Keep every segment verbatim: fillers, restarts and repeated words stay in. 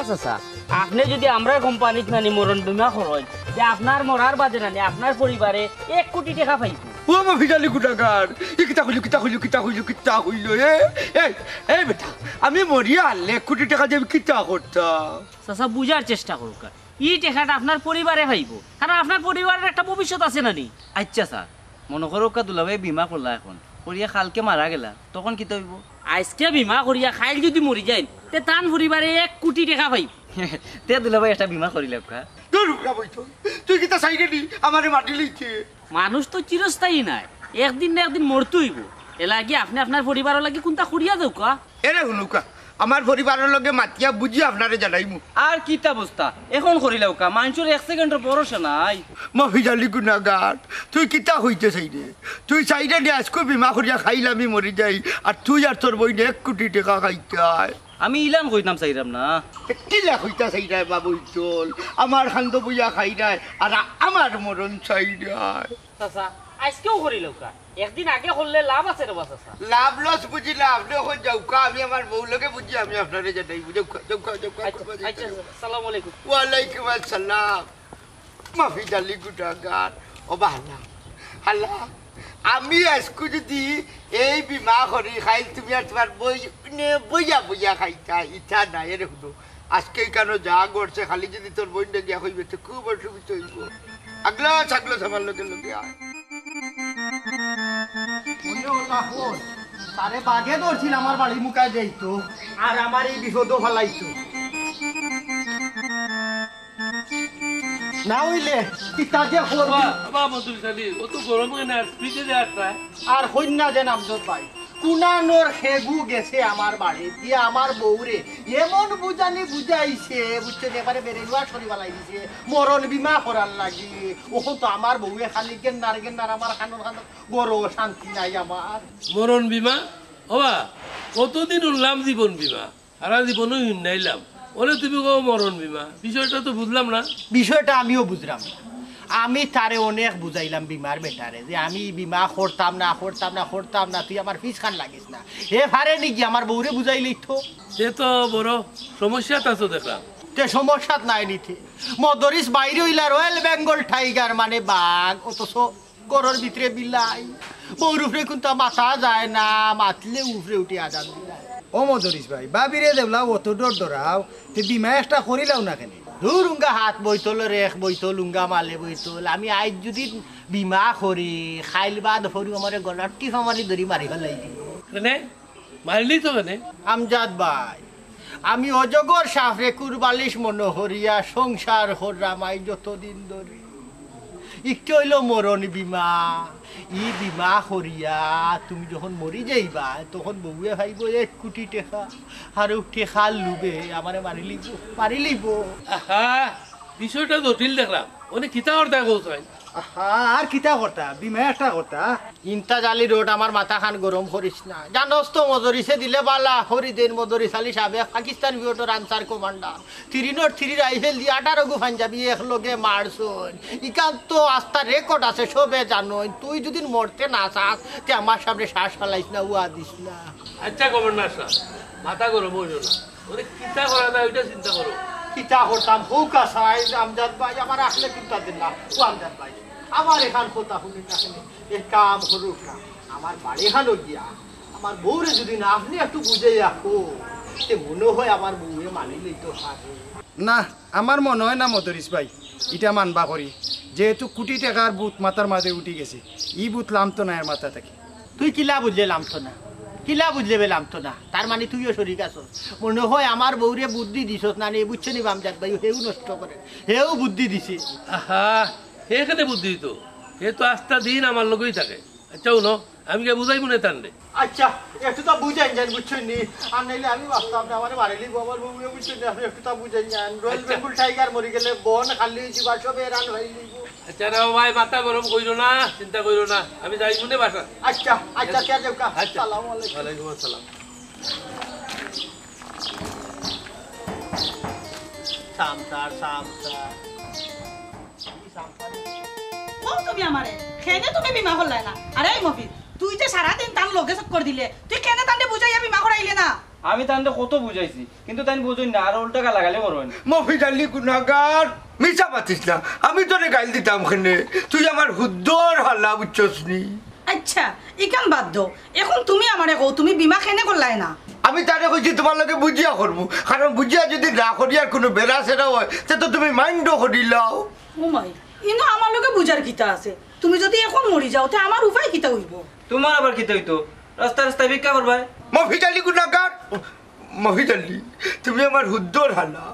চাচা, আপনে যুদি আমরার কোম্পানিত নানি মরণ বিমা করইন, তে আপনার মরার বাদে নানি আপনার পরিবারে এক কুটি টেকা পাইবো। ও মফিজ আলী গুনাগার, ই কিতা কইলো, কিতা কইলো, কিতা কইলো, কিতা কইলো? এ, এই, এই বেটা, আমি মরিয়া হারলে এক কুটি টেকা দিয়া আমি কিতা করতাম? চাচা, বুঝার চেষ্টা করউক্কা। ই টেকাটা আপনার পরিবারে পাইবো, কারণ আপনার পরিবারের একটা ভবিষ্যৎ আছে না নি? আইচ্ছা স্যার, মনো করউক্কা দুলাভাই বিমা করলা অখন, করিয়া কালকে মারা গেলা, তখন কিতা অইবো? আইজকে বিমা করিয়া কাইল যুদি মরি যাইন, তে তান পরিবারে এক কুটি টেকা পাইবো। তে দুলাভাই একটা বিমা করিলাউক্কা। দূর হুরকা বইতো, তুই কিতা চাইরে নি আমারে মাটি লইতে? মানুষ তো চিরস্থায়ী নায়, একদিন না একদিন মরতে অইবো। এরলাগি আপনে আপনার পরিবারর লাগি কুন্তা করিয়া দেউক্কা। এরে হুনউক্কা, আমার পরিবারর লগে মাতিয়া বুঝি আপনারে জানাইমু। আর কিতা বস্তা, অখন করিলাউক্কা, মানষর এক সেকেন্ডর ভরসা নাই। মফিজ আলী গুনাগার, তুই কিতা কইতে চাইরে? তুই চাইরে নি আইজকু বিমা করিয়া কাইল আমি মরি যাই, আর তুই আর তোর বইনে এক কুটি টেকা খাইতায়। আমি ইলান কইতাম চাইরাম না। কিলা কইতা চাইরায় বা বইতল, আমার কান্দো বইয়া খাইরায়, আর আমার মরণ চাইরায়। চাচা, আইজকেউ করিলাউক্কা। একদিন আগে করলে লাভ আছে রে বা চাচা। লাভ লস বুঝি না, আপনে অখন যাউক্কা, আমি আমার বউর লগে বুঝি, আমি আপনারে জানাইমু। যাউক্কা, যাউক্কা, যাউক্কা, আইচ্ছা, আইচ্ছা, চাচা, আসসালামু আলাইকুম। ওয়ালাইকুম আসসালাম। মফিজ আলী গুনাগার, ও বা হালা, হালা, আমি আইজকু যুদি এই বিমা করি, কাইল তুমি আর তুমার বইনে বইয়া বইয়া খাইতায়, ইতা নায়। এরে হুনো, আইজকে ইখানো যা ঘটছে, কালি যুদি তোর বইনরে গিয়া কইবে, তে খুব অসুবিধা অইবো। আগলছ, আগলছ আমার লগে লগে আয়। মনে অলা কই, তারে বাগে ধরছিল আমার বাড়ি মুখায় যাইতো, আর আমার এই বিপদো ফালাইতো। না অইলে, কিতা যে করবি? বাবা, বাবা, মন্ত্রী সাহেব, ও তো গরম হয়ে না, ফ্রিজে যা একটা। আর কইন না যে নামজত ভাই, কুনানোর খেগু গেছে আমার বাড়ি দিয়া আমার বউরে এমন বুঝানি বুঝাইছে, বুঝছো নি, এবারে বেরেলুয়া সরি বালাই দিছে, মরণ বিমা করার লাগি। অখন তো আমার বউয়ে খালি গেন্নার গেন্নার আমার কানর কানর, বড় শান্তি নাই আমার। মরণ বিমা? ওবা, কতদিন উঠলাম জীবন বিমা, সারা জীবনও হুন্নাইলাম, ওরে তুমি কও মরণ বিমা, বিষয়টা তো বুঝলাম না। বিষয়টা আমিও বুঝলাম না। আমি তারে অনেক বুঝাইলাম বিমার বেটারে যে আমি বিমা করতাম না, করতাম না, করতাম না, তুই আমার ফিছখান লাগিস না। হে পারে নি কি আমার বউরে বুঝাইলেই তো। সে তো বড় সমস্যাত আছো দেখলাম। তে সমস্যাত নাই নিতে। মদরিস বাইরে অইলা রয়্যাল বেঙ্গল টাইগার মানে বাঘ, অথচ ঘরর ভিতরে বিলাই। বউর উপরে কুন্তা মাতা যায় না, মাতলে উপরে উঠি আজান দিলাই। ও মদরিস ভাই, ভাবিরে দেউলাও অত ডর ডরাও, তে বিমা একটা করিলাও না কেনে? দূর উঙ্গা হাত বইতল রেখ বইতল, উঙ্গা মালে বইতল। আমি আইজ যুদি বিমা করি, কাইল বাদ ফরু আমারে গলার টিপা মারি ধরি মারি ফালাই দিবো। কেনে? মারলি তো কেনে? আমজাদ ভাই, আমি অজগর সাপরে কুরবালিশ মনো করিয়া সংসার কররাম আইজ যতদিন ধরি। ইকটা অইলো মরণ বিমা। ই বিমা করিয়া তুমি যখন মরি যাইবায়, তখন বউয়ে পাইবো এক কুটি টেকা। আর ও টেকার লোভে আমারে মারিলিবো, মারিলিবো। আহা, বিষয়টা জটিল দেখলাম। অনে কিতা করতায় কও চাইন? আহা, আর কিতা করতা? বিমা একটা করতা। ইমতাজ আলী রোড, আমার মাথাখান গরম করিস না। জানোস তো মদরিসে দিলে বালা, ফরিদিন মদরিস আলী সাবেক পাকিস্তান পিরিয়ডর Ansar commander. Three not three rifle দি আঠারো গু পাঞ্জাবি একলগে মারছইন। ইখান তো আস্তা রেকর্ড আছে, সবে জানইন। তুই যুদি মরতে না চাস, তে আমার সামনে শ্বাস ফালাইস না, উয়া দিস না। আইচ্ছা কমান্ডার সাব, মাথা গরম অইলো না। অনে কিতা করা যায়, ওইটা চিন্তা করো। কিতা করতাম, কউক্কা চাইন, আমজাদ ভাই, আমার আখলে কুন্তা দিন না। ও আমজাদ ভাই, আমার এখান কথা হুনিন না কেনে, এক কাম করউক্কা না, আমার বাড়িখানো গিয়া আমার বউরে যুদি না আপনে একটু বুঝাইয়া কইন, তে মনো হয় আমার বউয়ে মানিলিতো পারে। না, আমার মনো হয় না মদরিস ভাই, ইটা মানবা করি, যেহেতু কুটি টেকার ভূত মাথার মাঝে উঠি গেছে, ই ভূত লামতো নায় এর মাথা থাকি। তুই কিলা বুঝলে লামতো না? কিলা বুঝলে বে লামতো না? তার মানে তুইও শরিক আছস। মনো হয় আমার বউরে বুদ্ধি দিছস না নি, বুঝছো নি আমজাদ ভাই, হেউ নষ্ট করে, হেউ বুদ্ধি দিছে। আহা, হে কেনে বুদ্ধি দিতো? হে তো আস্তা দিন আমার লগেউ থাকে। আইচ্ছা, হুনো, আমি গিয়া বুঝাইমু নে তানরে। আইচ্ছা, একটু তো বুঝাইন যাইন, বুঝছইন নি? আর নাইলে আমি বাঁচতাম না, আমারে মারিলিবো, আমার বউয়ে, বুঝছইন নি? আপনে একটু তো বুঝাইন যাইন। রয়্যাল আইচ্ছা। বেঙ্গল টাইগার মরি গেলে বন খালি অইযিবা, সবে রান অইলিবো। আইচ্ছা রে ভাই, মাথা গরম কইরো না, চিন্তা কইরো না, আমি যাইমু নে বাসাত। আইচ্ছা, আইচ্ছা, আইচ্ছা। তে যাউক্কা। আইচ্ছা। আসসালামু আলাইকুম। ওয়ালাইকুম আসসালাম। সামসার, সামসার। কও তুমি আমারে, কেনে তুমি বিমা করলায় না? আরে এই মফিজ, তুই যে সারাদিন তান লগে চক্কর দিলে, তুই কেনে তানরে বুঝাইয়া বিমা করাইলে না? আমি তানরে কত বুঝাইছি, কিন্তু তাইন বুঝইন না, আর উল্টা গালাগালি করইন। মফিজ আলী গুনাগার, মিছা মাতিস না। আমি তোরে গাইল দিতাম কেনে? তুই আমার হুদ্দর হালা, বুঝছস নি? আচ্ছা, ইখান বাদ দেও। এখন তুমি আমারে কও, তুমি বীমা কেনে করলায় না? আমি তারে কইছি তুমার লগে বুঝিয়া করমু, কারণ বুঝিয়া যদি না করিয়ার কুনু বেড়া সেরা অয়, তে তো তুমি মাইন্ডও করিলাও। ও মাই, ইনো আমার লগে বুঝার কিতা আছে? তুমি যদি এখন মরি যাও, তে আমার উপায় কিতা অইবো? তুমার আবার কিতা অইতো? রাস্তায় রাস্তায় ভিক্ষা করবায়। মফিজ আলী গুনাগার, মফিজ আলী, তুমি আমার হুদ্দর হালা,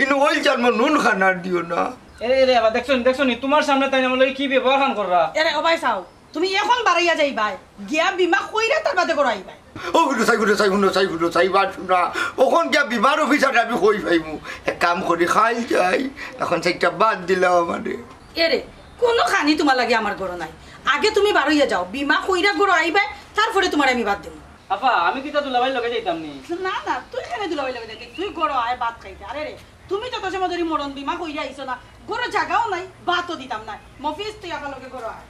ইনো অইল জন্ম নুন খানার দিও না। এরে, এরে, আবার দেখছো নি, দেখছো নি, তুমার সামনে তাইন আমার লগে কি ব্যবহার খান কররা। এরে, ও ভাই চাও, তুমি এখন বারইয়া যাইবায়, গিয়া বীমা কইরা তার বাদে ঘরো আইবায়। ও হুনো চাই, হুনো চাই, হুনো চাই, হুনো চাই, বাদ হুনো। অখন গিয়া বীমার অফিসারে আমি কই পাইমু? এক কাম করি, কাইল যাই, এখন চাইরটা বাদ দিলাও আমারে। এরে, কুনু খানি তুমার লাগি আমার ঘরো নাই। আগে তুমি বারইয়া যাও, বীমা কইরা ঘরো আইবায়, তারপরে তুমারে আমি বাদ দিমু। আফা, আমি কিতা দুলাভাইর লগে যাইতাম নি? না, না, তুই কেনে দুলাভাইর লগে যাইতে? তুই ঘরো আয় ভাত খাইতে। আরে রে, তুমি যত সময় ধরি মরণ বীমা কইরা আইছো না, ঘরো জাগাও নাই, ভাতও দিতাম না। মফিজ, তুই আমার লগে ঘরো আয়।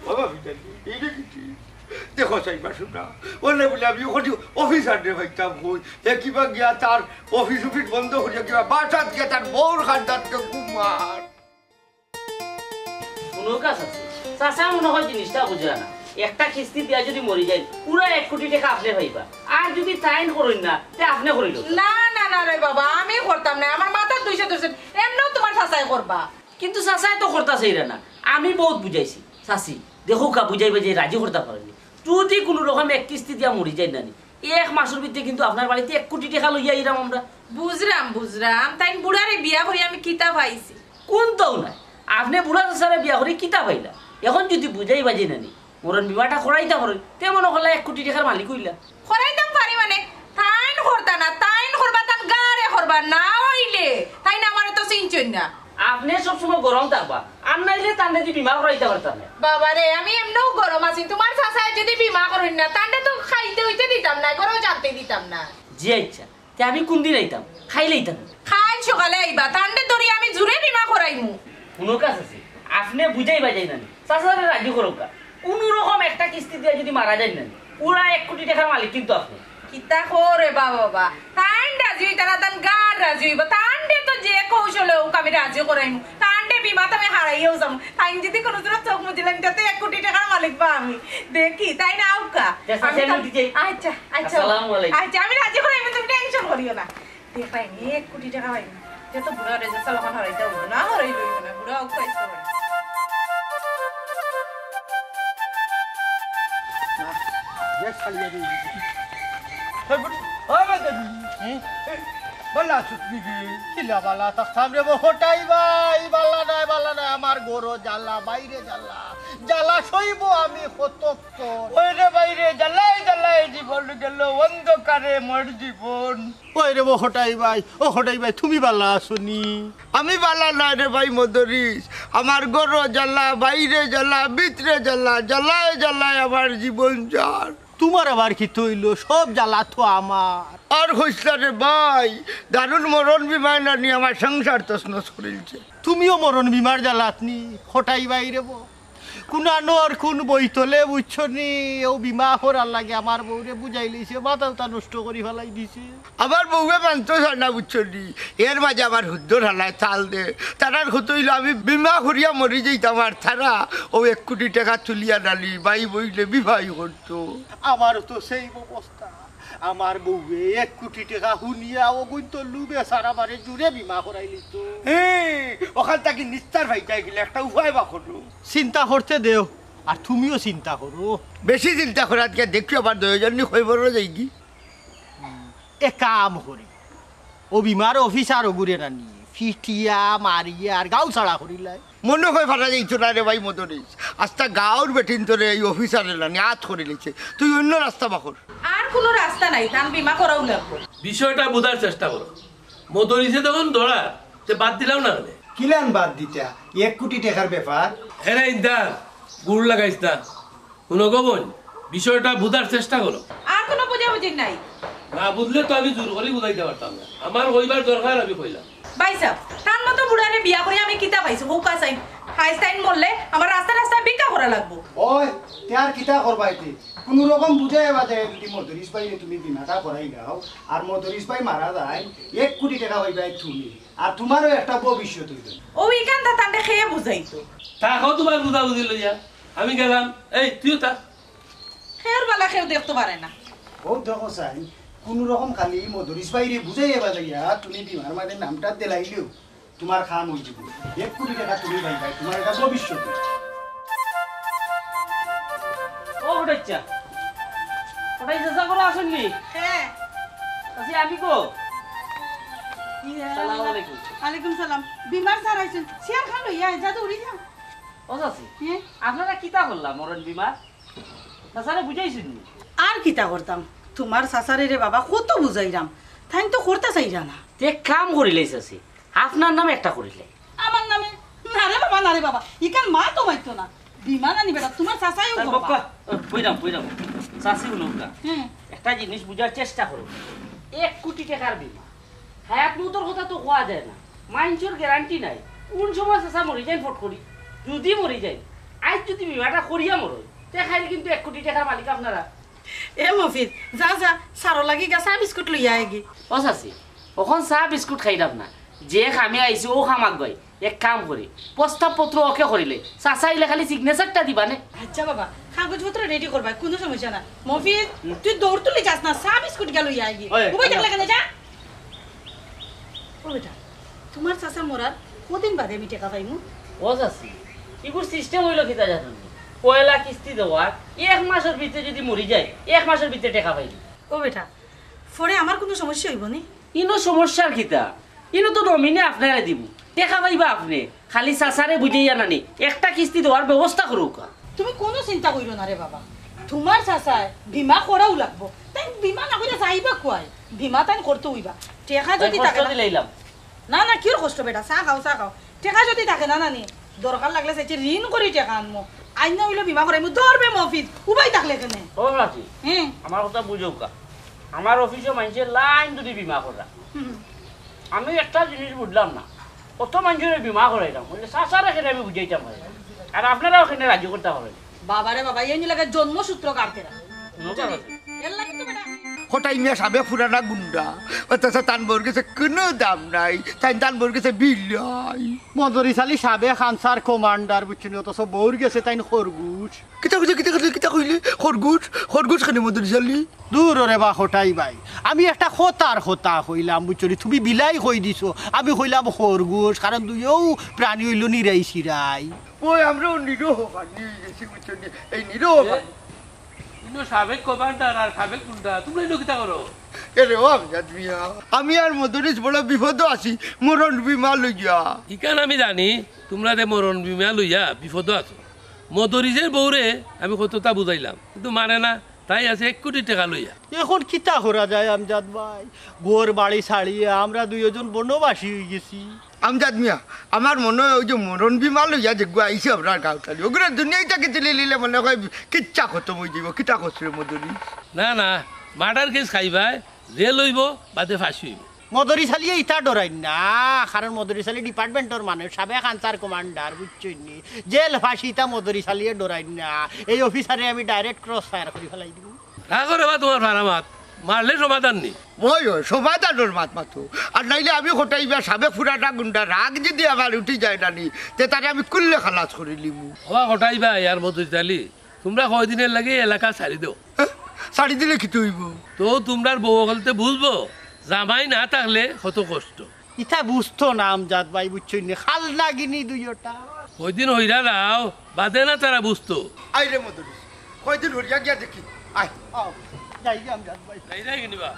বাবা, বিটানি, এই রে কিটি। দেখো, চাইবা শুনা, অনে বুলে আমি অখন অফিসাররে পাইতাম কই। এ কিবা গিয়া তার অফিস উফিস বন্ধ করিয়া কিবা বাসাত গিয়া তার বউর কান্দাত ঘুমার। হুনো চাচি, চাচা মনে হয় জিনিসটা বুঝরা না। একটা কিস্তি দিয়া যদি মরি যাইন, পুরা এক কোটি টেকা আপনে পাইবা। আর যদি তাইন করইন না, তে আপনে করিল। না, না, না রে বাবা, আমি করতাম না। আমার মাথাত দুইশো দুইশো, এমনেও তুমার চাচায় করবা। কিন্তু চাচায় তো করতা চাইরা না। আমি বউত বুঝাইছি। চাচি, দেখউক্কা, বুঝাই বাজাই রাজি করতা পারইন নি। যদি কুনু রকম এক কিস্তি দিয়া মরি যাইন না নি, এক মাসর ভিতরে কিন্তু আপনার বাড়িত এক কোটি টেকা লইয়া আইরাম আমরা। বুঝরাম, বুঝরাম। তাইন বুড়ারে বিয়া করি আমি কিতা পাইছি? কুন্তাউ নাই। আপনে বুড়া চাচারে বিয়া করি কিতা পাইলা? এখন যদি বুঝাই বাজাই না নি, মরণ বীমাটা করাইতা পারইন, তে মনো করলা এক কোটি টেকার মালিক অইলা। করাইতাম পারি মানে, তাইন করতা না, তাইন করবা, তান গারে করবা, না অইলে তাইন আমারে তো চিনছইন না। আপনে সবসময় গরম থাকবা, আর নাইলে তানরে দি বীমা করাইতা পারতা না। বাবা রে, আমি এমনেও গরম আছি, তুমার চাচায় যদি বীমা করইন না, তানরে তো খাইতে অইতে দিতাম না, ঘরো জানতে দিতাম না। জি আচ্ছা, তে আমি কুনদিন আইতাম? কাইল আইতাম। কাইল সকালে আইবা, তানরে ধরি আমি জুরে বীমা করাইমু। হুনো চাচি, আপনে বুঝাই বাজাই না নি, চাচারে রাজি করউক্কা। কুনু রকম একটা কিস্তি দিয়া যদি মারা যাইন না নি, পুরা এক কোটি টেকার মালিক কিন্তু আপনে। কিতা কও রে বাবা, বাবা, তাইন রাজি অইতা না, তান গার রাজি অইবো। তানরে তো যে কৌশলে অউক আমি রাজি করাইমু। তানরে বীমাত আমি হারাইয়াউ যামু। তাইন যদি কুনু দিনও চউখ মুজিলাইন, তে তো এক কোটি টেকার মালিক বা আমি। দেখি, তাইন আউক্কা। আচ্ছা, আচ্ছা, আমি রাজি করাইমু, তুমি টেনশন করিও না। দেখবায় নি, এক কোটি টেকা পাইমু। তে তো বুড়ারে যে সালামান হারাইতা অইবো না, হারাইলে অইবো না, বুড়া অউক পাইছো। না, বেশ খালি আর অইবো। ওই বুড়ি, ওই বেটা, হুম? বালা আছস নি রে? কিলা বালা থাকতাম রে, বো হটাই ভাই, বালা নায়, বালা নায়, আমার ঘরো জ্বালা, বাইরে জ্বালা, জ্বালা সইবো আমি কতক্ষণ? ওই রে বাইরে জ্বালায় জ্বালায় জীবন গেল, অন্ধকারে মোর জীবন। ওই রে, ও হটাই ভাই, ও হটাই ভাই, তুমি বালা আছো নি? আমি বালা নায় রে ভাই মদরিছ, আমার ঘরো জ্বালা, বাইরে জ্বালা, ভিতরে জ্বালা, জ্বালায় জ্বালায় আমার জীবন যার। তুমার আবার কিতা অইলো? সব জ্বালা তো আমার। আর কইছ না রে ভাই, দারুণ মরণ বীমায় না নি আমার সংসার তছনছ করিলছে। তুমিও মরণ বীমার জ্বালাত নি, হটাই ভাই রে বো। কুনানোর কুন বইতলে বুঝছো নি, অউ বীমা করার লাগি আমার বউরে বুঝাইলিছে, মাথা উতা নষ্ট করি ফালাই দিছে। আমার বউয়ে মানতো চায় না বুঝছো নি, এর মাঝে আমার হুদ্দর হালায় তাল দে, তারার কথা অইলো আমি বীমা করিয়া মরি যাইতাম আর তারা অউ এক কোটি টেকা তুলিয়া নানি ভাই বইনে বিবাই করতো। আমারও তো same অবস্থা। আমার বউয়ে এক কোটি টেকা হুনিয়া অগুইন্তর লুভে সারা বারে জুরে বীমা করাইলিতো। হে, অখান থাকি নিস্তার পাইতায় গেলে একটা উপায় বার করো। চিন্তা করতে দেও, আর তুমিও চিন্তা করো। বেশি চিন্তা করাত গিয়া দেখিও আবার দুইজননি খবরও যাইগি। এক কাম করি, অউ বীমার অফিসার অগুরে নানি, ফিটিয়া, মারিয়া আর গাউ ছাড়া করিলাই। মনো কয় ফারা যাইতো না রে ভাই মদরিছ। আস্তা গাউর বেটিন্তরে এই অফিসারে নানি আত করিলিছে। তুই অইন্য রাস্তা বার কর। আর কুনু রাস্তা নাই, তান বীমা করাউ লাগবো। বিষয়টা বুঝার চেষ্টা করো। মদরিছে যখন ধরা, তে বাদ দিলাও না কেনে? কিলান বাদ দিতা? এক কোটি টেকার ব্যাপার। এরে ইন্দার, গুড় লাগাইছ না। হুনো গো বইন, বিষয়টা বুঝার চেষ্টা করো। আর কুনু বুঝাবুঝি নাই। না বুঝলে তো আমি জোর করি বুঝাইতাম পারতাম না। আমার কইবার দরকার আমি কইলাম। ভাইসাব, তান মতো বুড়ারে বিয়া করি আমি কিতা পাইছি? কউক্কা চাইন। আইজ তাইন মরলে আমার রাস্তায় রাস্তায় ভিক্ষা করা লাগবো। ওই, তে আর কিতা করবায় তে? কুনু রকম বুঝাইয়া বাজাইয়া যদি মদরিছ ভাইরে তুমি বিমাটা করাই দাও, আর মদরিছ ভাই মারা যায়, এক কোটি টেকা পাইবায় তুমি, আর তুমারও একটা ভবিষ্যৎ অইলো। ও ইখান তা তানরে খেয়ে বুঝাইতো। থাকো তুমার বুঝাবুঝি লইয়া, আমি গেলাম। এই, তুইও থাক। খেয়ের বালা কেউ দেখতো পারে না। ও দেখো চাইন, কুনু রকম খালি মদরিছ ভাইরে বুঝাইয়া বাজাইয়া তুমি বিমার মাঝে নামটা দিলাইলেও তুমার কাম অইযিবো। এক কোটি টেকা তুমি পাইবায়, তুমার এটা ভবিষ্যৎ। ও কটাই চাচা, কটাই চাচা ঘরো আছইন নি? হ্যাঁ। আছি আমি গো। ইয়া। সালাম আলাইকুম। ওয়ালাইকুম সালাম। বিমার স্যার আইছইন। চেয়ার খান লইয়া আয়, যা দৌড়ি যা। ও চাচি, হ্যাঁ? আপনারা কিতা করলা মরণ বিমার? চাচারে বুঝাইছইন নি? আর কিতা করতাম? তুমার চাচারে রে বাবা কত বুঝাইরাম, তাইন তো করতা চাইরা না। তে এক কাম করিলাই চাচি, আপনার নামে একটা করিলাই। আমার নামে? না রে বাবা, না রে বাবা, ইখান মা তো মাইতো না। বিমা নানি বেটা, তুমার চাচাইও তার করবা। বক্কা, ও, বইরাম, বইরাম। চাচি হুনউক্কা। হুম। একটা জিনিস বুঝার চেষ্টা করো। এক কোটি টেকার বিমা। হায়াত মউতর কথা তো কওয়া যায় না। মাইনষর গ্যারান্টি নাই। কুন সময় চাচা মরি যাইন ফট করি। যদি মরি যাইন, আইজ যদি বিমাটা করিয়া মরইন, তে কাইল কিন্তু এক কোটি টেকার মালিক আপনারা। এ মফিজ, যা যা, স্যারর লাগি গা চা বিস্কুট লইয়া আয়গি। ও চাচি, অখন চা বিস্কুট খাইরাম না, যে কামে আইছি অউ কাম আগুয়াই। এক কাম করি, প্রস্তাবপত্র ওকে করিলে, চাচা আইলে খালি সিগনেচারটা দিবা নে। আচ্ছা বাবা, কাগজপত্র রেডি করবায়, কুনু সমস্যা না। মফিজ, হুম। তুই দৌড় তুলি যাস না, চা বিস্কুট গিয়া লইয়া আয়গি। ওই, উবাই থাকলে কেনে, যা। ও বেটা, তুমার চাচা মরার কদিন বাদে আমি টেকা পাইমু? ও চাচি, ইগুর সিস্টেম অইলো কিতা জানো নি? পয়লা কিস্তি দেওয়ার এক মাসর ভিতরে যদি মরি যায়, এক মাসর ভিতরে টেকা পাইবি। ও বেটা, পরে আমার কুনু সমস্যা অইবো নি? ইনো সমস্যার কিতা? ইনো তো নমিনে আপনারে দিমু, টেকা পাইবা আপনে। খালি চাচারে বুঝাইয়া নানি একটা কিস্তি দেওয়ার ব্যবস্থা করউক্কা। তুমি কুনু চিন্তা কইরো না রে বাবা, তুমার চাচায় বিমা করাউ লাগবো। তাইন বিমা না করিয়া যাইবা কুয়াই? বিমা তাইন করতে অইবা। টেকা তাই যদি কষ্ট থাকে না দিলাইলাম। না, না, কিওর কষ্ট বেটা? চা খাও, চা খাও। টেকা যদি থাকে না নানি, দরকার লাগলে চাইছি ঋণ করি টেকা আনমু। আইন না অইলে বিমা করাইমু। ধরবে মফিজ, উবাই থাকলে কেনে? ও চাচি, হুম। আমার কথা বুঝউক্কা। আমার অফিসো মাইনষে লাইন ধরি বিমা করা। হুম। আমি একটা জিনিস বুঝলাম না, অত মাইনষরে বিমা করাইলাম, অইলে চাচারে কেনে আমি বুঝাইতাম পারি না। আর আপনারাও কেনে রাজি করতা পারইন না। বাবারে বাবা, এই নিলাগে জন্মসূত্র কাটতে না। মজা আছে। এর লাগি তো বেটা। কটাই মিয়া সাবেক পুরানা গুন্ডা, অথচ তান বউর গেছে কুনু দাম নাই, তাইন তান বউর গেছে বিলাই। মদরিছ আলী সাবেক আনসার কমান্ডার, বুঝছইন নি, অথচ বউর গেছে তাইন খরগোশ। কিতা কইলে, কিতা কইলে, কিতা কইলে? খরগোশ? খরগোশ কেনে মদরিছ আলী? দূর ওরে বা কটাই ভাই, আমি একটা কথার কথা কইলাম, বুঝছো নি? তুমি বিলাই কই দিছো, আমি কইলাম খরগোশ, কারণ দুইও প্রাণী অইলো নিরাই সিরাই। ওই আমরাও নিরীহ প্রাণী অই গেছি, বুঝছো নি? এই নিরীহ এ? প্রাণী। ইনো সাবেক কমান্ডার আর সাবেক গুন্ডা, তুমরা ইনো কিতা করো? এরে ও আমজাদ মিয়া, আমি আর মদরিছ বড় বিপদো আছি, মরণ বিমা লইয়া। ইখান আমি জানি, তুমরা যে মরণ বিমা লইয়া বিপদো আছো। মদরিছর বউরে আমি কততা বুঝাইলাম, কিন্তু মানে না, তাই আছে এক কোটি টেকা লইয়া। এখন কিতা করা যায় আমজাদ ভাই? ঘর বাড়ি ছাড়িয়া আমরা দুইওজন বনবাসী অই গেছি। আমজাদ মিয়া, আমার মনো অয় ওই যে মরণ বিমা লইয়া যেগুয়া আইছে আমরার গাঁওতালি, ওগুরে দুনিয়াইত থাকি তুলি নিলে মনো অয় কিচ্ছা খতম অই যাইবো। কিতা কছ রে মদরিছ? না, না, মার্ডার কেস খাইবায়, জেল অইবো, বাদে ফাঁসি অইবো। মদরিছ আলীয়ে ইতা ডরাইন না, কারণ মদরিছ আলী ডিপার্টমেন্টর মানুষ, সাবেক আনসার কমান্ডার, বুঝছইন নি? জেল ফাঁসি ইতা মদরিছ আলীয়ে ডরাইন না। এই অফিসারে আমি ডাইরেক্ট ক্রস ফায়ার করি ফালাই দিমু। রাখো রে বা তুমার ফারা মাত, মারলে সমাধান নি। ওই, ওই, সমাধানর মাত মাতো। আর নাইলে আমি কটাই বা সাবেক পুরানা গুন্ডা, রাগ যদি আমার উঠি যায় নানি, তে তারে আমি কুল্লে খালাস করি লিমু। ওবা কটাই বা, ইয়ার মতো ইতালি, তুমরা কয়দিনর লাগি এলাকা ছাড়ি দেও। হ্যাঁ? ছাড়ি দিলে কিতা অইবো? তো তুমরার বউ অকলতে বুঝবো, জামাই না থাকলে কত কষ্ট। ইতা বুঝতো না আমজাদ ভাই, বুঝছইন নি? খাল নাগিনি দুইওটা। কয়দিন হইরা যাও, বাদে না তারা বুঝতো। আইরে মদরিছ, কয়দিন হরিয়া গিয়া দেখি। আয়। আও, যাই গিয়া আমজাদ ভাই। যাই যাই কিনিবা।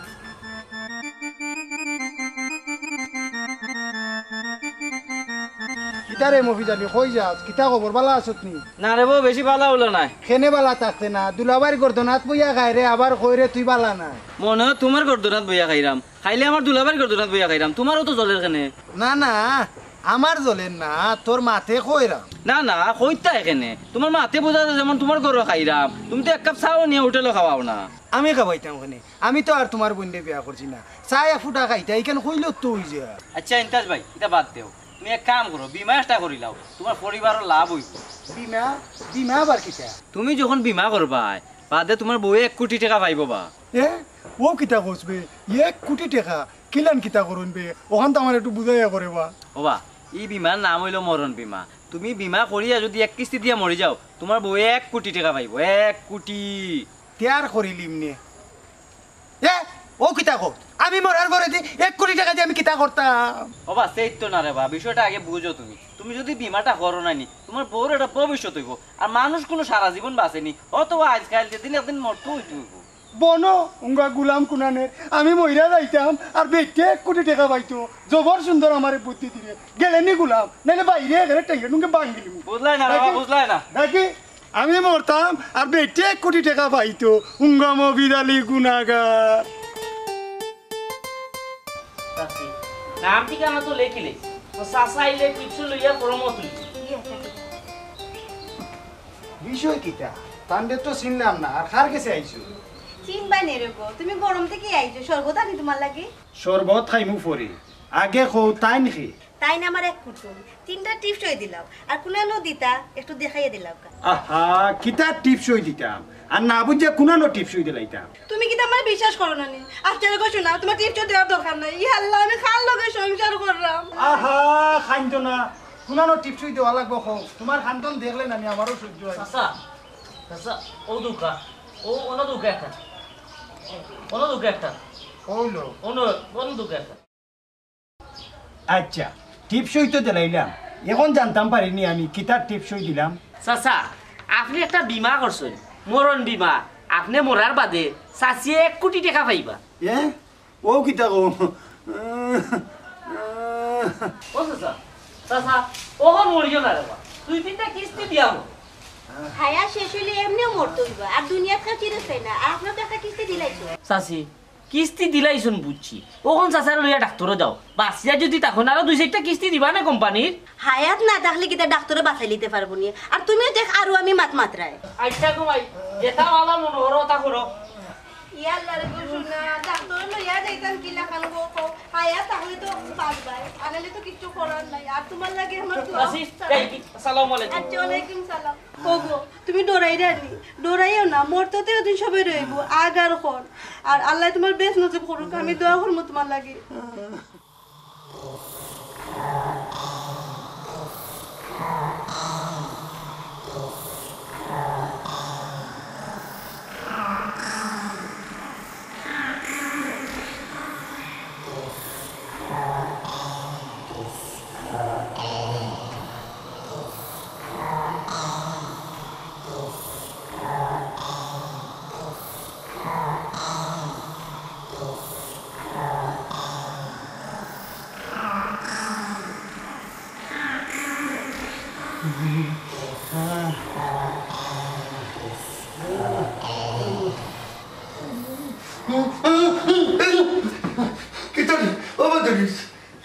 কিতা রে মফিজ আলী, কই যাস? কিতা খবর, বালা আছত নি? না রে বউ, বেশি বালা অইলো নায়। কেনে বালা থাকতে না? দুলাভাইর গর্দনাত বইয়া খায় রে, আবার কয় রে তুই বালা নায়। মনো অয় তুমার গর্দনাত বইয়া খাইরাম। খাইলে আমার দুলাভাইর গর্দনাত বইয়া খাইরাম, তুমারও তো জ্বলের কেনে। না, না, আমার জ্বলের না, তোর মাতে কইরাম। না, না, কইতায় কেনে? তুমার মাতে বুঝা যায় যেমন তুমার ঘরো খাইরাম, তুমি তো এক কাপ চাও নিয়া হোটেলো খাওয়াও না। আমি খাওয়াইতাম কেনে? আমি তো আর তুমার বইনরে বিয়া করছি না। চা এক ফুটা খাইতা, ইখান কইলেউ তো অই যায়। আচ্ছা, ইমতাজ ভাই, ইতা বাদ দেও। তুমি এক কাম করো, বীমা একটা করিলাও, তুমার পরিবারর লাভ অইবো। বীমা? বীমা আবার কিতা? তুমি যখন বীমা করবায়, বাদে তুমার বউয়ে এক কোটি টেকা পাইবো বা। এ, অউ কিতা কছ বে? এক কোটি টেকা? কিলান কিতা করইন বে? অখান তো আমারে একটু বুঝাইয়া কও রে বা। ওবা, ই বীমার নাম অইলো মরণ বীমা। তুমি বীমা করিয়া যুদি এক কিস্তি দিয়া মরি যাও, তুমার বউয়ে এক কোটি টেকা পাইবো, এক কোটি। তে আর করিলিমনে। এ, অউ কিতা কও? আমি মরার পরে দি এক কোটি টেকা দি আমি কিতা করতাম? ওবা, সেইতো না রে বা, বিষয়টা আগে বুঝো তুমি। তুমি যুদি বীমাটা করো না নি, তুমার বউর একটা ভবিষ্যৎ অইবো। আর মানুষ কুনু সারা জীবন বাঁচে নি, অথবা আইজকাইল যেদিন একদিন মরতে অইতে অইবো। বনো, উঙ্গা গুলাম কুনানের, আমি মইরা যাইতাম, আর বেটিয়ে এক কোটি টেকা পাইতো। জবর সুন্দর আমারে বুদ্ধি দিলে। গেলে নি গুলাম, নাইলে বাইরে এখানে টেঙ্গে টুঙ্গে ভাঙ্গিলিমু। বুঝলায় না রে বা, দেখি, বুঝলায় না। দেখি, আমি মরতাম, আর বেটিয়ে এক কোটি টেকা পাইতো। উঙ্গা মফিজ আলী গুনাগার। চাচি, নাম ঠিকানা তো লেখিলে, তো চাচা আইলে কিছু লইয়া পরমত লইয়া। বিষয় কিতা? তানরে তো চিনলাম না, আর কার গেছে আইছো? চিনবায় নি রে গো, তুমি গরম থাকি আইছো, শরবত আনি তুমার লাগি? শরবত খাইমু পরে, আগে কও তাইন কে? তাইন আমার এক কুটুম, তিনটা টিপসই দিলাও, আর কুনানো দিতা একটু দেখাইয়া দিলাও কা। আহা, কিতা টিপসই দিতাম, আর না বুঝিয়া কুনানো টিপসই দিলাইতাম। তুমি কিতা আমারে বিশ্বাস করো না নি? আচ্ছা দেখো শোনা, তুমার টিপসই দেওয়ার দরকার নাই। ইয়া আল্লাহ, আমি কার লগে সংসার কররাম? আহা, কাইন্দো না, কুনানো টিপসই দেওয়া লাগবো কও? তুমার কান্দন দেখলে না নি আমারও সহ্য অয় না। চাচা, চাচা, অউ দুকা, অউ অনো দুকা একটা, অনো দুকা একটা, অইলো। অনো, অনো দুকা একটা। আচ্ছা, টিপসই তো দিলাইলাম, এখন জানতাম পারিনি আমি কিতার টিপসই দিলাম। চাচা, আপনে একটা বীমা করছইন, মরণ বীমা। আপনে মরার বাদে চাচিয়ে এক কোটি টেকা পাইবা। এ? অউ কিতা কও? ও চাচা, চাচা, অখন মরিও না রে বা, দুই তিনটা কিস্তি দিয়া মর। হায়াত শেষ অইলে এমনেও মরতে অইবা, আর দুনিয়াত কেউ চিরস্থায়ী না। আর আপনে তো একটা কিস্তি দিলাইছো। চাচি, কিস্তি দিলাইছইন বুঝছি, অখন চাচারে লইয়া ডাক্তরো যাও। বাঁচিয়া যুদি থাকইন আরো দুই চাইরটা কিস্তি দিবা না কোম্পানির। হায়াত না থাকলে কিতা ডাক্তরে বাঁচাইলিতে পারবো নি? আর তুমিও দেখ আরো আমি মাত মাতরায়। আচ্ছা গো ভাই, যেতা ভালা মনো করো অতা করো। ইয়া আল্লাহ রে গো, শোনা, ডাক্তরো লইয়া যাইতাম কিলাখান গো কও? হায়াত থাকলে তো বাঁচবায়, আনাইলে তো কিচ্ছু করার নাই। আর তুমার লাগি আমার দোয়া। আসি, এই কি, আসসালামু আলাইকুম। আচ্ছা, ওয়ালাইকুম সালাম। ওগো, তুমি ডরাইরায় নি, ডরাইও না, মরতে তো একদিন সবে রইবো, আগ আর কর। আর আল্লায় তুমার বেহেস্ত নসিব করুক, আমি দোয়া করমু তুমার লাগি। কিতা রে? ও মদরিছ,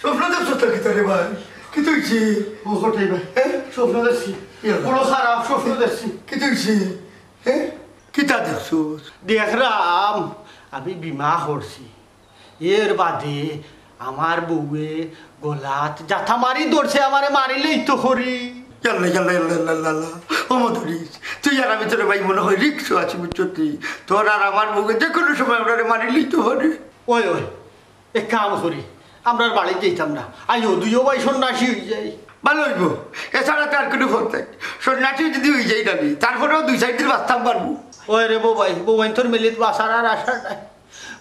স্বপ্ন দেখছস না কিতা রে ভাই? কিতা অইছে? ও কটাই ভাই, হ্যাঁ? স্বপ্ন দেখছি। ইয়া। বড় খারাপ স্বপ্ন দেখছি। কিতা অইছে? হ্যাঁ? কিতা দেখছস? দেখরাম, আমি বীমা করছি। এর বাদে আমার বউয়ে গলাত জাতা মারি ধরছে, আমারে মারিলিতো করি। ইয়াল্লা, ইয়াল্লা, ইয়াল্লা, ইয়াল্লা, ইয়াল্লা। ও মদরিছ, তুই আর আমি তোরে ভাই মনে হয় রিক্সো আছি, বুঝছস তুই? তোর আর আমার বউয়ে যে কুনু সময় আমরারে মারিলিতো করি। ওই, ওই, এক কাম করি, আমরার বাড়িত যাইতাম না। আইও, দুইও ভাই সন্ন্যাসী অইযাই। ভালা অইবো, এছাড়া তো আর কুনু পথ নাই। সন্ন্যাসী যুদি অইযাই না নি, তারপরেও দুই চাইর দিন বাঁচতাম পারমু। ওই রে বউ ভাই, বউয়াইন্তর মেলিত বাঁচার আর আশা নাই।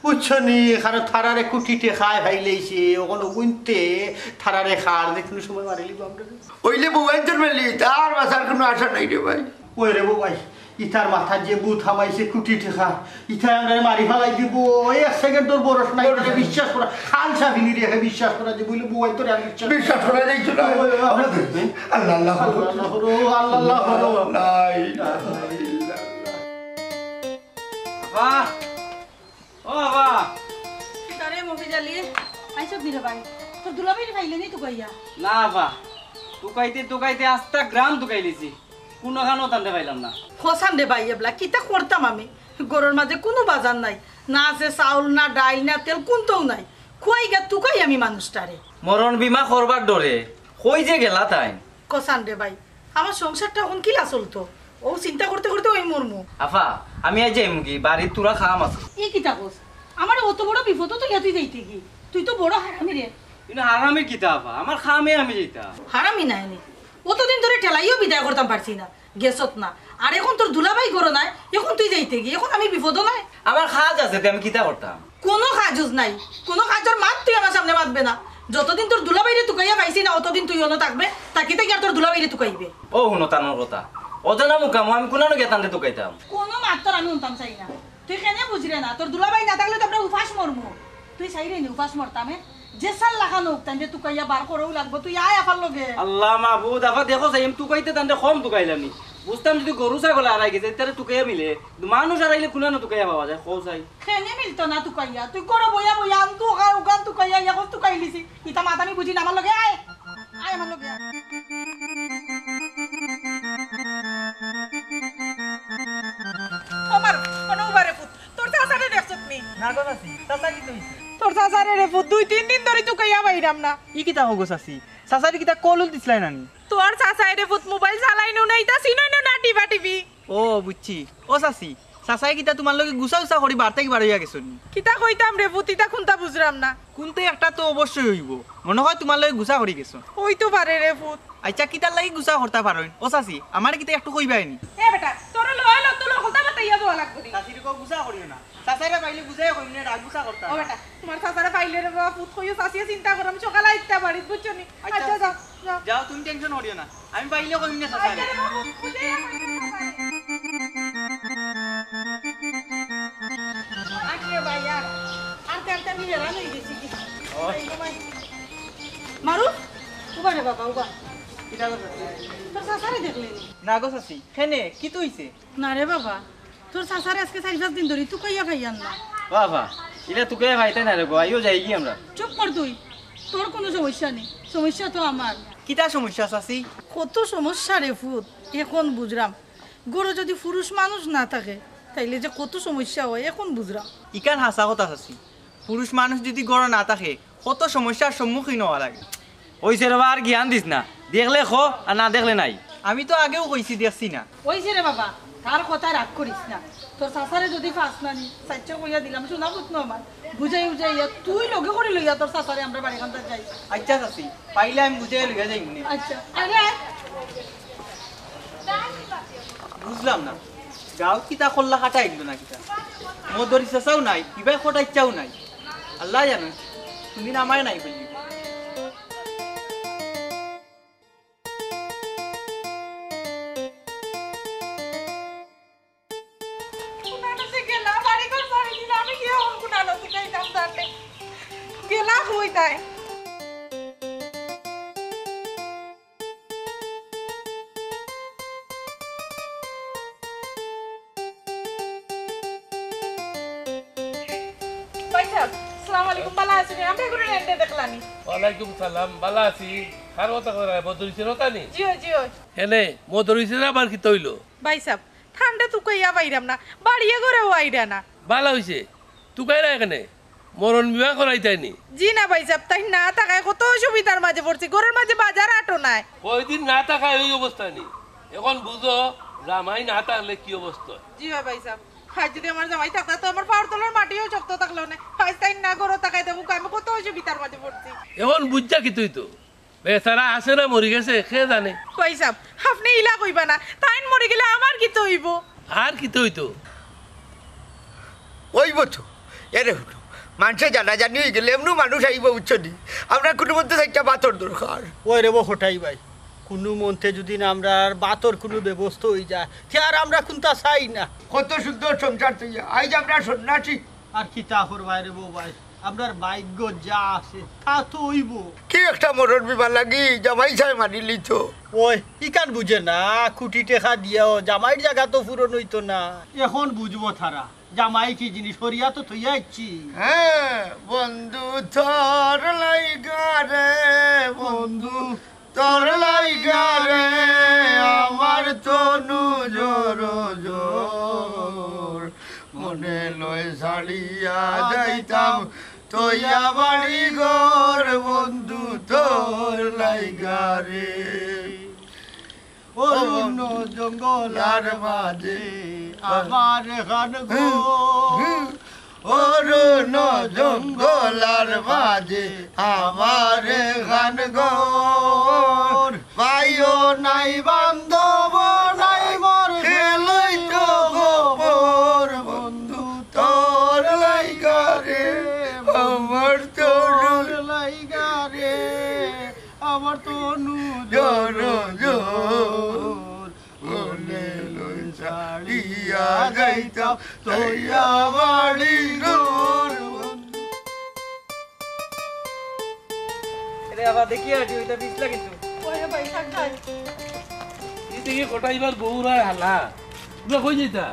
বুঝছো নি? কারণ তারারে কুটি টেকায় পাইলাইছে, অখন অগুইন্তে তারারে খার যে কুনু সময় মারিলিবো আমরারে। অইলে বউয়াইন্তর মেলিত আর বাঁচার কুনু আশা নাই রে ভাই। ওই রে বউ ভাই, ইতার মাথাত যে ভূত হামাইছে কুটি টেকা, ইতায় আমরারে মারি ফালাই দিবো। ওই এক সেকেন্ডর বরস নাই, তারে বিশ্বাস করা, খাল সাফিনি রেখে বিশ্বাস করা যে বইলে বউয়াইন্তরে আর বিশ্বাস বিশ্বাস করা যাইতো না। ওই, ওই, ওই। আমরা দেখবি। আল্লাহ, আল্লাহ, আল্লাহ, আল্লাহ, আল্লাহ, আল্লাহ, আল্লাহ। লা ইলাহা ইল্লাল্লাহ। বাহ। ও বাবা। কিতা রে মফিজ আলী, আইছত নি রে ভাই? তোর দুলাভাইরে পাইলে নি তুকাইয়া? না বাবা, তুকাইতে তুকাইতে আস্তা গ্রাম তুকাইলিছি, কুনুখানো তানরে পাইলাম না। কছাম রে ভাই, এবলা কিতা করতাম আমি? ঘরর মাঝে কুনু বাজার নাই, না আছে চাউল, না ডাইল, না তেল, কুন্তাউ নাই। খুয়াই গা তুকাই আমি মানুষটারে। মরণ বীমা করবার ডরে কই যে গেলা তাইন? কছান রে ভাই, আমার সংসারটা অখন কিলা চলতো? অউ চিন্তা করতে করতে অউ মরমু। আফা, আমি আইজ যাইমুগি, বাড়িত থুড়া কাম আছে। ই কিতা কছ? আমারে অত বড় বিপদো থুইয়া তুই যাইতেগি? তুই তো বড় হারামি রে। ইনো হারামির কিতা আফা? আমার কামে আমি যাইতাম। হারামি নায় নি। অতদিন ধরি ঠেলাইয়াও বিদায় করতাম পারছি না। গেছত না। আর অখন তোর দুলাভাই ঘরো নাই, অখন তুই যাইতেগি, অখন আমি বিপদো নায়। আমার কাজ আছে, তে আমি কিতা করতাম? কুনু কাজ-উজ নাই, কুনু কাজর মাত তুই আমার সামনে মাতবে না। যতদিন তোর দুলাভাইরে তুকাইয়া পাইছি না, অতদিন তুই অনো থাকবে, থাকি থাকি আর তোর দুলাভাইরে তুকাইবে। অউ হুনো তানর কথা, অজানা মুকামো আমি কুনানো গিয়া তানরে তুকাইতাম? কুনু মাত তোর আমি হুনতাম চাই না। তুই কেনে বুঝরে না? তোর দুলাভাই না থাকলে তো আমরা উপাস মরমু। তুই চাইরে নি উপাস মরতাম, এ? যে সাল লাখান অউক, তানরে তুকাইয়া বার করাউ লাগবো। তুই আয় আফার লগে। আল্লাহ মাবুদ, আফা দেখো চাই, আমি তুকাইতে তানরে কম তুকাইলাম নি। বুঝতাম যদি গরু ছাগল হারাই গেছে, তারে তুকাইয়া মিলে। কিন্তু মানুষ হারাইলে কুনানো তুকাইয়া পাওয়া যায়, কও চাই। কেনে মিলতো না তুকাইয়া? তুই ঘরো বইয়া বইয়া আন তুকাইয়া, উগান তুকাইয়া, ইয়া কর তুকাইলিছি। ইতা মাত আমি বুঝি না, আমার লগে আয়। আয় আমার লগে আয়। ও মার, অনো উবারে পুত, তোর চাচারে দেখছত নি? না গো চাচি, চাচা কিতা অইছে? তোর চাচারে রে পুত, দুই তিন দিন ধরি তুকাইয়া পাইরাম না। ই কিতা কও গো চাচি? চাচারে কিতা কল-উল দিছলায় না নি? তোর চাচায় রে পুত মোবাইল চালাইনউ না, ইতা চিনইনউ না টিপাটিপি। ও বুঝছি। ও চাচি, চাচায় কিতা তুমার লগে গুছা-উছা করি বাড়ি থাকি বার অইয়া গেছইন নি? কিতা কইতাম রে পুত, ইতা কুনতা বুঝরাম না। কুনতা একটা তো অবশ্যই অইবো। মনো কয় তুমার লগে গুছা করি গেছইন। অইতো পারে রে পুত। আইচ্ছা, কিতার লাগি গুছা করতা পারইন? ও চাচি, আমারে কিতা একটু কইবায় নি? এ বেটা, তোরে লয়া লতো লকলতা বাতাইয়া দেওয়া লাগবো নি। চাচিরে কও গুছা করিও না। চাচারে পাইলে বুঝাইয়া কইমু নে, রাগ গুছা করতা। ও বেটা, তুমার চাচারে পাইলে রে বাবা, পুত কইও চাচিয়ে চিন্তা করো, আমি সকালে আইতা পারি, বুঝছো নি? আইচ্ছা, আইচ্ছা, যাও, যাও। যাও, তুমি tension করিও না, আমি পাইলে কইমু নে চাচারে। আইচ্ছা রে বাবা, বুঝাইয়া কইমু নে চাচারে। আরে ভাই, আর, আর তেল তেল আমি হেরান অই গেছি কি? ও। মারুফ, উবা রে বাবা, উবা। কিতা করতায়? তোর চাচারে দেখলে নি? না গো চাচি, কেনে? কিতা অইছে? না রে বাবা, তোর চাচারে আইজকে চাইর পাঁচ দিন ধরি তুকাইয়া পাইয়ার না। বাবা, ইলা তুকাইয়া পাইতায় না রে গো, আইও যাইগি আমরা। চুপ কর তুই, তোর কুনু সমস্যা নি, সমস্যা তো আমার। কিতা সমস্যা চাচি? কত সমস্যা রে পুত, অখন বুঝরাম। ঘরো যুদি পুরুষ মানুষ না থাকে, তাইলে যে কত সমস্যা অয়, অখন বুঝরাম। ইখান হাছা কথা চাচি, পুরুষ মানুষ যুদি ঘরো না থাকে, কত সমস্যার সম্মুখীন অওয়া লাগে। অইছে রে বা, আর জ্ঞান দিস না, দেখলে ক আর না দেখলে নাই। আমি তো আগেউ কইছি, দেখছি না। অইছে রে বাবা, তার কথায় রাগ করিস না। তোর চাচারে যুদি পাস না নি, চাইচ্ছা কইয়া দিলাম, সোনা পুত নু আমার, বুঝাই উজাইয়া তুই লগে করি লইয়া তোর চাচারে আমরার বাড়িখানতাত যাই। আইচ্ছা চাচি, পাইলে আমি বুঝাইয়া লইয়া যাইমু নে। আইচ্ছা, আরে আয়। বুঝলাম না, গাঁওত কিতা করলা কাটা আইলো না কিতা? মদরি চাচাও নাই, ইবায় কটাইচ্ছাও নাই। আল্লায় জানে, কুনদিন আমায় নাই কইলি। কুনানো যে গেলা, বাড়ি ঘর ছাড়ি দিলা, আমি গিয়া অখন কুনানো তুকাইতাম তারে। গেলা কই তাই? ভাইসাব, আসসালামু আলাইকুম, ভালা আছইন নি? আমরারে কুনু রেন্ডে দেখলা নি? ওয়ালাইকুম সালাম, ভালা আছি। কার কথা কইরা, মদরিছের কথা নি? জি অয়, জি অয়। কেনে, মদরিছের আবার কিতা অইলো? ভাইসাব, তানরে তুকাইয়া পাইরাম না, বাড়িয়ে ঘরেও আইরা না। ভালা অইছে, তুকাইরায় কেনে? মরণ বিবাহ করাইতায় নি? জি না ভাইসাব, তাইন না থাকায় কত অসুবিধার মাঝে পড়ছি, ঘরর মাঝে বাজার আটো নাই। কয়দিন না থাকায় অউ অবস্থা নি, অখন বুঝো জামাই না থাকলে কি অবস্থা। জি অয় ভাইসাব, আইজ যুদি আমার জামাই থাকতা তো আমার পাওর তলর মাটিও শক্ত থাকলো অনে। আইজ তাইন না ঘরো থাকায় দেখউক্কা আমি কত অসুবিধার মাঝে পড়ছি। অখন বুঝছো কিতা অইতো? বেচারা আছে না মরি গেছে, কে জানে? ভাইসাব, আপনে ইলা কইবা না। তাইন মরি গেলে আমার কিতা অইবো? আর কিতা অইতো? অইবো তো। এরে হুনো, মানষে জানাজানি অইগেলে এমনেউ মানুষ আইবো, বুঝছো নি? আমরার কুনুমন্তে চাইরটা ভাতর দরকার। ওই রে বা কটাই ভাই, কুনুমন্তে যুদি না আমরার ভাতর কুনু ব্যবস্থা অইযায়, তে আর আমরা কুনতা চাই না। কত সুন্দর সংসার থইয়া আইজ আমরা সন্ন্যাসী। আর কিতা করবায় রে বা ভাই, আমরার ভাইগ্যত যা আছে, তা তো অইবো। কি একটা মরণ বিমার লাগি জামাই ছায় মারিলিতো। ওই, ইখান বুঝে না, কুটি টেকা দিয়াও জামাইর জাগা তো পূরণ অইতো না। অখন বুঝবো তারা, জামাই কি জিনিস করিয়া তো থইয়া আইছি। হ্যাঁ, বন্ধু তোর লাইগা রে, বন্ধু তোর লাইগা রে, আমার তনু জড়ো জড়। মনে লয় ছাড়িয়া যাইতাম তইয়া বাড়ি ঘর বন্ধু তোর লাইগা রে, অরুণ জঙ্গলার মাঝে আমার খান ঘর, অরুণ জঙ্গলার মাঝে আমার খান ঘর। ভাইও নাই, বান্ধব নাই, মোর খেলই তো গোবর। বন্ধু তোর লাইগা রে, আমার তনু লাইগা রে, আমার তনু জর জর। মনে লই ছাড়িয়া যাইতাম, তইয়া বাড়ি ঘর। এরে বাবা, দেখি আটি, ওইটা বিছলা কিন্তু। ওরে ভাই, থাক, থাক। এই দেখি কটাইবার বউরায় হালা। তোমরা কই যাইতা?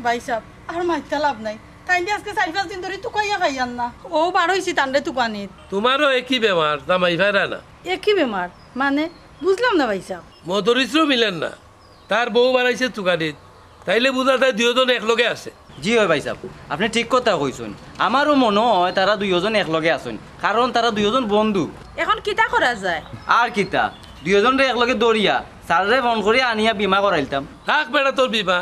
ভাই সাহেব, আর মাইতা লাভ নাই। তাইন আজকে চাইর পাঁচ দিন ধরি তুকাইয়া খাইয়ার না। ও বার অইছি তানরে তুকানিত। তোমারও একই বেমার, জামাই ফায়রা না। একই বেমার? মানে, বুঝলাম না ভাই সাহেব। মদরিছরও মিলের না। তার বউ বাড়াইছে তুকানিত, তাইলে বুঝা যায় দুইওজন একলগে আছে। জি অয় ভাই সাহেব, আপনে ঠিক কথা কইছইন। আমারও মনো অয় তারা দুইওজন একলগে আছইন, কারণ তারা দুইওজন বন্ধু। এখন কিতা করা যায়? আর কিতা, দুইওজনরে একলগে ধরিয়া স্যাররে ফোন করিয়া আনিয়া বীমা করাইলতাম। রাখ বেটা তোর বীমা,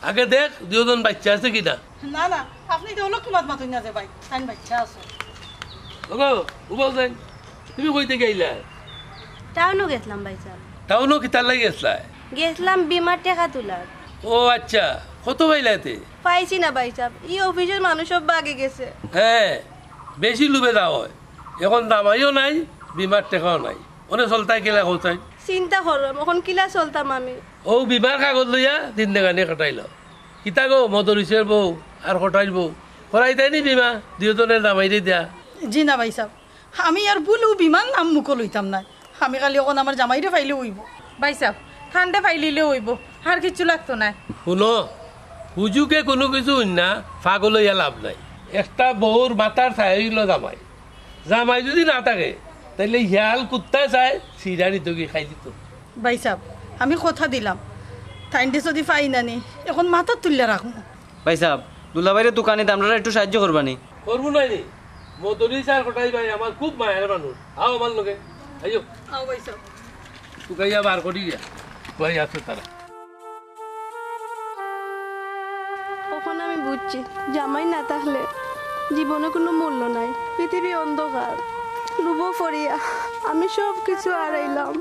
আগে দেখ দুইওজন বাইচ্চা আছে কিনা। না, না, আপনে তো অলক্ষী মাত মাতইন না যে ভাই, তাইন বাইচ্চা আছে। ওগো, উবাও যাইন। তুমি কই থাকি আইলা? টাউনো গেছলাম ভাই সাহেব। টাউনো কিতার লাগি গেছলায়? গেছলাম বীমার টেকা তুলাত। ও আচ্ছা, কত পাইলায় তে? পাইছি না ভাই সাহেব, ই অফিসর মানুষ সব ভাগি গেছে। হে, বেশি লুভে যাওয়া অয়। এখন জামাইও নাই, বীমার টেকাও নাই। অনে চলতায় কিলা কওতায়? চিন্তা করলাম, এখন কিলা চলতাম আমি? অউ বীমার কাগজ লইয়া জিন্দেগানি কাটাইলাও। কিতা গো, মদরিছর বউ আর কটাইর বউ, করাইতায় নি বীমা দুইওজনে জামাইরে দিয়া? জি না ভাই সাহেব, আমি আর ভুলেও বীমার নাম মুখো লইতাম নায়। আমি খালি অখন আমার জামাইরে পাইলেউ অইবো। ভাই সাহেব, তানরে পাইলিলেউ অইবো, আর কিচ্ছু লাগতো নায়। হুনো, হুজুগে কুনু কিছু অইন না, পাগল অইয়া লাভ নাই। একটা বউর মাথার ছায়া অইলো জামাই। জামাই যুদি না থাকে, তাইলে হিয়াল কুত্তায় চায়, ছিড়া নিতোগি খাই দিতো। ভাই সাহেব, আমি কথা দিলাম, তাইনরে যুদি পাই না নি, এখন মাথাত তুলিয়া রাখমু। ভাই সাহেব, দুলাভাইরে তুকানিত আমরারে একটু সাহায্য করবা নি? করমু নায় নি, মদরিছ আর কটাই ভাই আমার খুব মায়ার মানুষ। আও আমার লগে, আইও। আও ভাই সাহেব। তুকাইয়া বার করি গিয়া, ভাই আছে তারা। অখন আমি বুঝছি, জামাই না থাকলে জীবনে কুনু মূল্য নাই, পৃথিবী অন্ধকার। লুভো পড়িয়া আমি সব কিছু হারাইলাম।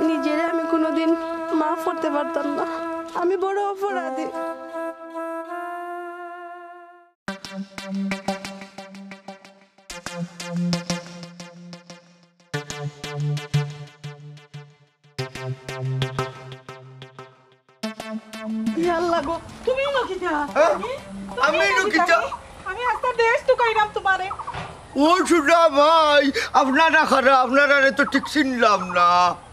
নিজেরে আমি কুনুদিন মাফ করতে পারতাম না, আমি বড় অপরাধী। ইয়াল্লা গো, তুমি ইনো কিতা? হ্যাঁ? এ? তুমি আমি ইনো কিতা? আমি আস্তা দেশ তুকাইরাম তুমারে। ও সুজা ভাই, আপনারা কারা, আপনারারে তো ঠিক চিনলাম না।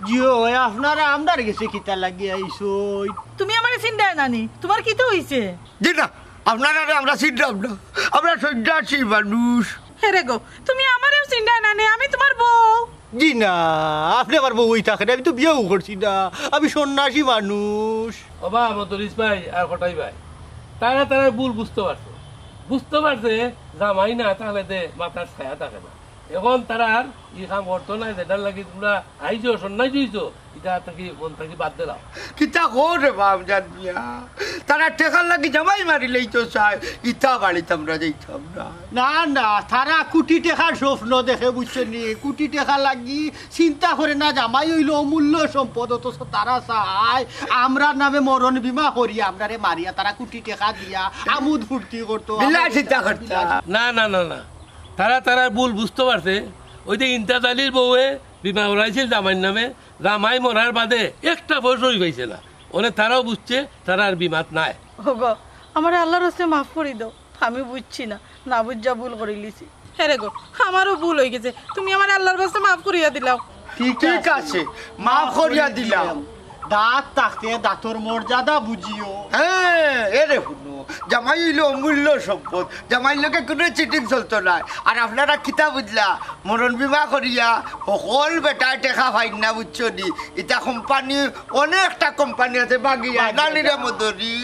জি অয়, আপনারা আমরার গেছে কিতা লাগি আইছইন? তুমি আমারে চিনরায় না নি? তুমার কিতা অইছে? জি না, আপনারারে আমরা চিনলাম না। আমরা সন্ন্যাসী মানুষ। হেরে গো, তুমি আমারেও চিনরায় না নি, আমি তুমার বউ। জি না, আপনে আমার বউ অই থাকেন, আমি তো বিয়াও করছি না, আমি সন্ন্যাসী মানুষ। ওবা, মদরিছ ভাই আর কটাই ভাই, তারা তারার ভুল বুঝতো পারছে, বুঝতো পারছে জামাই না থাকলে তে মাথার ছায়া থাকে না। এখন তারা আর ই কাম করতো নায়, যেটার লাগি তুমরা আইছো, সন্ন্যাসী অইছো, ইটা থাকি, মন থাকি বাদ দিলাও। কিতা কও রে বাপ জান মিয়া, তারা টেকার লাগি জামাই মারিলাইতো চায়, ইতা বাড়িত আমরা যাইতাম না। না, না, তারা কুটি টেকার স্বপ্ন দেখে, বুঝছো নি? কুটি টেকা লাগি চিন্তা করে না, জামাই অইলো অমূল্য সম্পদ, অথচ তারা চায় আমরার নামে মরণ বীমা করিয়া, আমরারে মারিয়া, তারা কুটি টেকা দিয়া আমোদ ফুর্তি করতো। বিলাসিতা করতা। না, না, না, না, তারা তারার ভুল বুঝতো পারছে। ওই যে ইমতাজ আলীর বউয়ে বীমা করাইছিল জামাইর নামে, জামাই মরার বাদে একটা পয়সাও পাইছে না। অনে তারাও বুঝছে তারা আর বীমাত নাই। ওগো, আমারে আল্লার ওয়াস্তে মাফ করি দেও, আমি বুঝছি না, না বুঝিয়া ভুল করিলিছি। হেরে গো, আমারও ভুল অইগেছে, তুমি আমারে আল্লার ওয়াস্তে মাফ করিয়া দিলাও। ঠিক আছে, মাফ করিয়া দিলাম। দাঁত থাকতে দাঁতর মর্যাদা বুঝিও। হ্যাঁ, এরে হুনো, জামাই অইলো অমূল্য সম্পদ, জামাইর লগে কুনু চিটিং চলতো নায়। আর আপনারা কিতা বুঝলা, মরণ বীমা করিয়া হকল বেটায় টেকা পাইন না, বুঝছো নি? ইতা কোম্পানি, অনেকটা কোম্পানি আছে বাগিয়া, বাগিয়া। নানিরে মদরি।